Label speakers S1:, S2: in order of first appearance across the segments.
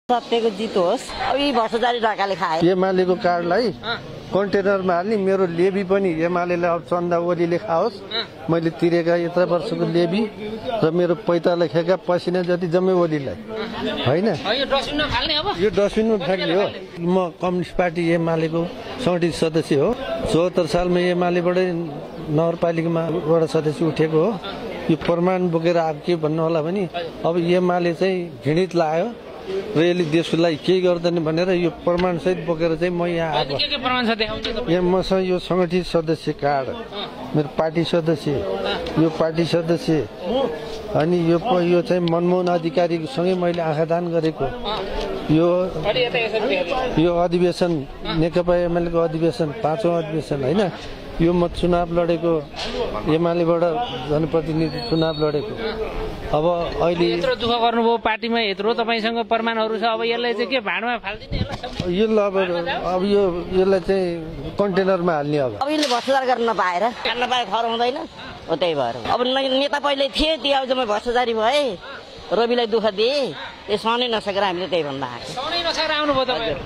S1: सत्यको जित होस्। अब यी भ्रष्टाचारी ढाकाले खाए।
S2: एमालेको कार्डलाई कन्टेनरमा हाल्ने मेरो लेबी पनि एमालेले अब चन्दा ओलीले खाओस्। मैले तिरेका यत्र वर्षको लेबी र मेरो पैता लेखेका पसिना जति जम्मै ओलीलाई होइन। यो डस्टबिनमा फ्याँक्ने हो। म कम्युनिस्ट पार्टी एमालेको संगठित सदस्य हो। 74 सालमा एमालेबाटै नगरपालिकामा वडा सदस्य उठेको हो। यो प्रमाण बोकेर आएको के भन्नु होला भने अब एमाले चाहिँ घृणित लाग्यो र यसले देशको लागि केही गर्दैन भनेर यो प्रमाण सहित बोकेर चाहिँ म यहाँ आएको। यहाँ मसँग यो संगठित सदस्य कार्ड, मेरो पार्टी सदस्य, यो पार्टी सदस्य अनि यो चाहिँ मनमोहन अधिकारीसँगै मैले आँखादान गरेको यो अधिवेशन नेकपा एमालेको अधिवेशन 5औं अधिवेशन होइन। यो म चुनाव लडेको एमालेबाट जनप्रतिनिधि चुनाव लडेको। अब अहिले
S3: यत्रो दुःख गर्नुभयो पार्टीमा, यत्रो तपाईसँग प्रमाणहरू छ। अब यसलाई चाहिँ के भाँडमा फाल्दिने?
S2: अब यसलाई चाहिँ कन्टेनरमा हाल्ने।
S1: अब यसले भ्रष्टाचार गर्न नपाएर खान नपाए खर हुँदैन हो। त्यही भएर अब नेता पहिले थिए ती अब जम्मै भ्रष्टाचारी भए। रविलाई दुःख दिए त्यसमा नै नसकेर हामीले त्यही भन्दा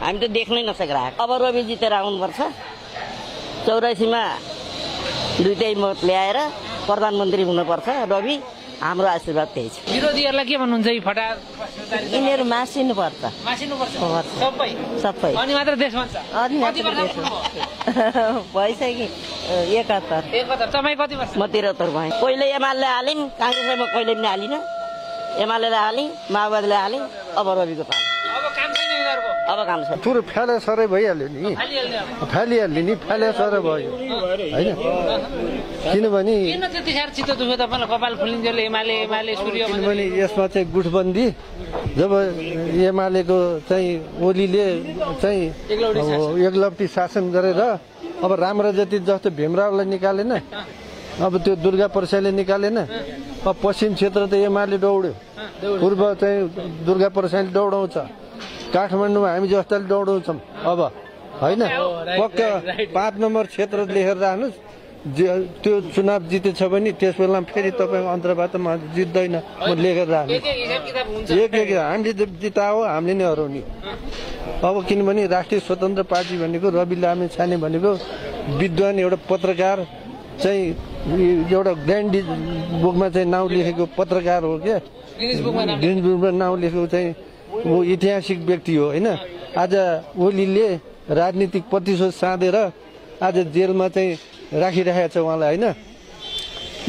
S1: हामी त देख्नै नसकेर आएको। अब रवि जितेर आउनुपर्छ। 84मा 2 मत ल्याएर प्रधानमन्त्री हुनुपर्छ रवि। हाम्रो आशीर्वाद त्यही छ।
S3: विरोधीहरूलाई के भन्नुहुन्छ?
S1: यिनीहरू मासिनुपर्छ। सबै
S3: अनि मात्र देश भन्छ।
S1: भइसक्यो 71।
S3: तपाईँ कति वर्ष?
S1: म 73 भएँ। पहिले एमाले हालिन्, काङ्ग्रेसमा कहिले पनि हालिनँ। एमाले हालेँ, माओवादीले हालेँ। अब रविको पालो। अब काम छ।
S2: पुरो फ्याले सरै भइहाल्यो नि। फालिहाल्यो नि, फ्याले सरै भयो होइन। किनभने किनभने यसमा चाहिँ गुटबन्दी जब एमालेको चाहिँ ओलीले चाहिँ एकलप्टी शासन गरेर अब राम्रो जति जस्तो भीमरावलाई निकालेन, अब त्यो दुर्गा प्रसादले निकालेन। अब पश्चिम क्षेत्र त एमाले दौड्यो, पूर्व चाहिँ दुर्गा प्रसादले दौडाउँछ, काठमाडौँमा हामी जस्ताले दौडाउँछौँ अब होइन। पक्का 5 नम्बर क्षेत्र लेखेर राख्नुहोस्। त्यो चुनाव जितेछ भने त्यस बेला फेरि तपाईँको अन्तर्वार्तामा जित्दैन। म लेखेर राख्नु एक हामीले जिताओ, हामीले नै हराउने। अब किनभने राष्ट्रिय स्वतन्त्र पार्टी भनेको रवि लामिछाने भनेको विद्वान एउटा पत्रकार चाहिँ एउटा ग्रान्ड बुकमा चाहिँ नाउँ लेखेको पत्रकार हो क्या। गिनिज बुकमा नाउँ लेखेको चाहिँ ऊ ऐतिहासिक व्यक्ति हो होइन। आज ओलीले राजनीतिक प्रतिशोध साधेर आज जेलमा चाहिँ राखिरहेको छ उहाँलाई होइन।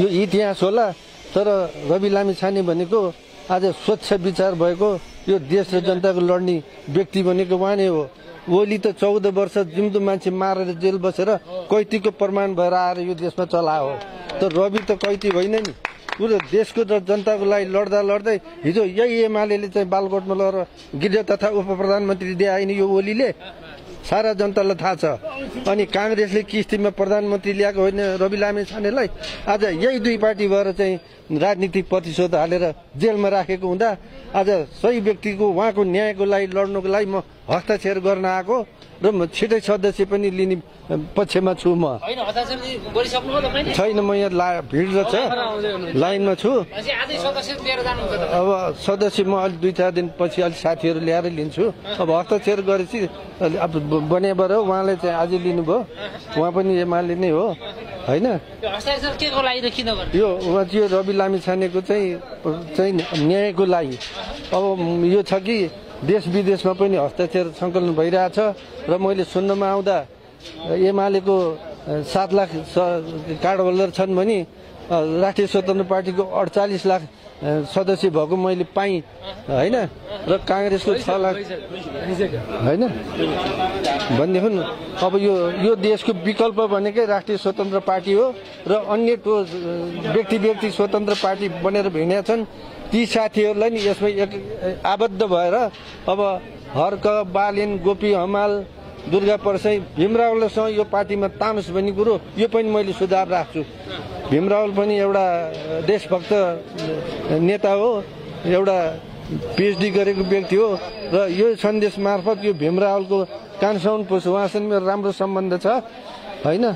S2: यो इतिहास होला। तर रवि लामिछाने भनेको आज स्वच्छ विचार भएको यो देश र जनताको लड्ने व्यक्ति भनेको उहाँ नै हो। ओली त 14 वर्ष जिउँदो मान्छे मारेर जेल बसेर कैदीको प्रमाण भएर आएर यो देशमा चलायो। तर रवि त कैदी होइन नि। पुरो देशको र जनताको लागि लड्दा लड्दै हिजो यही एमाले चाहिँ बालकोटमा लगेर गृह तथा उप प्रधानमन्त्री दिए यो ओलीले। सारा जनतालाई थाहा छ। अनि काङ्ग्रेसले किस्तीमा प्रधानमन्त्री ल्याएको होइन रवि लामिछानेलाई। आज यही 2 पार्टी भएर चाहिँ राजनीतिक प्रतिशोध हालेर जेलमा राखेको हुँदा आज सही व्यक्तिको उहाँको न्यायको लागि लड्नुको लागि म हस्ताक्षर गर्न आएको र म छिटै सदस्य पनि लिने पक्षमा छु। म छैन, म यहाँ भिड छ, लाइनमा छु। अब सदस्य म अलि 2-4 दिन पछि अलि साथीहरू ल्याएर लिन्छु। अब हस्ताक्षर गरेपछि अब बनेबाट उहाँले चाहिँ आज लिनुभयो। उहाँ पनि एमाले नै हो होइन। यो उहाँ चाहिँ रवि लामिछानेको चाहिँ न्यायको लागि। अब यो छ कि देश विदेशमा पनि हस्ताक्षर सङ्कलन भइरहेछ र मैले सुन्नमा आउँदा एमालेको 7 लाख कार्ड होल्डर छन् भने राष्ट्रिय स्वतन्त्र पार्टीको 48 लाख सदस्य भएको मैले पाएँ होइन। र काङ्ग्रेसको 6 लाख होइन भनेदेखि अब यो देशको विकल्प भनेकै राष्ट्रिय स्वतन्त्र पार्टी हो र अन्य व्यक्ति स्वतन्त्र पार्टी बनेर भिडेका छन्। ती साथीहरूलाई नि यसमा आबद्ध भएर अब हर्क, बालेन, गोपी हमाल, दुर्गा प्रसाई, भीमरावसँग यो पार्टीमा तानुस् भन्ने कुरो यो पनि मैले सुझाव राख्छु। भीमराव पनि एउटा देशभक्त नेता हो, एउटा PhD गरेको व्यक्ति हो र यो सन्देश मार्फत यो भीमरावको कानसाउन पुग्छ। उहाँसँग मेरो राम्रो सम्बन्ध छ होइन।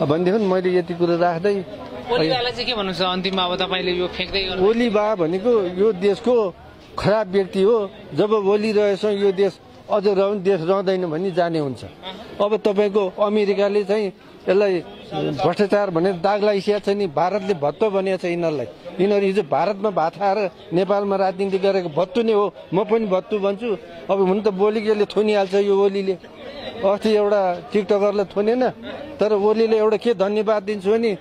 S2: भनेदेखि मैले यति कुरो राख्दै
S3: ओलीबालाई चाहिँ के भन्नुहुन्छ अन्तिममा? अब तपाईँले यो फ्याँक्दै
S2: ओली बा भनेको यो देशको खराब व्यक्ति हो। जब बोलिरहेछ यो देश अझ देश रहँदैन भनी जाने हुन्छ। अब तपाईँको अमेरिकाले चाहिँ यसलाई भ्रष्टाचार भनेर दाग लगाइसकेको छ नि। भारतले भत्तो भनेको छ यिनीहरूलाई। यिनीहरू हिजो भारतमा भात खाएर नेपालमा राजनीति गरेको भत्तु नै हो। म पनि भत्तु भन्छु। अब हुन त बोलीले थोनिहाल्छ यो ओलीले। अस्ति एउटा टिकटकरलाई थोनेन, तर ओलीले एउटा के धन्यवाद दिन्छु भने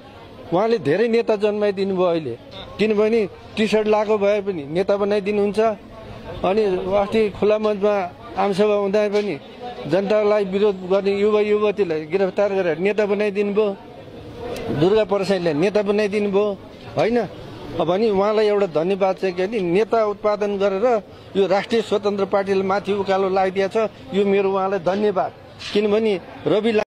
S2: उहाँले धेरै नेता जन्माइदिनु भयो अहिले। किनभने टी सर्ट लगाएको भए पनि नेता बनाइदिनुहुन्छ। अनि अस्ति खुला मञ्चमा आमसभा हुँदा पनि जनतालाई विरोध गर्ने युवा युवतीलाई गिरफ्तार गरेर नेता बनाइदिनु भयो। दुर्गा प्रसादलाई नेता बनाइदिनु भयो होइन। भने उहाँलाई एउटा धन्यवाद चाहिँ के नि नेता उत्पादन गरेर यो राष्ट्रिय स्वतन्त्र पार्टीलाई माथि उकालो लगाइदिएको छ। यो मेरो उहाँलाई धन्यवाद। किनभने रवि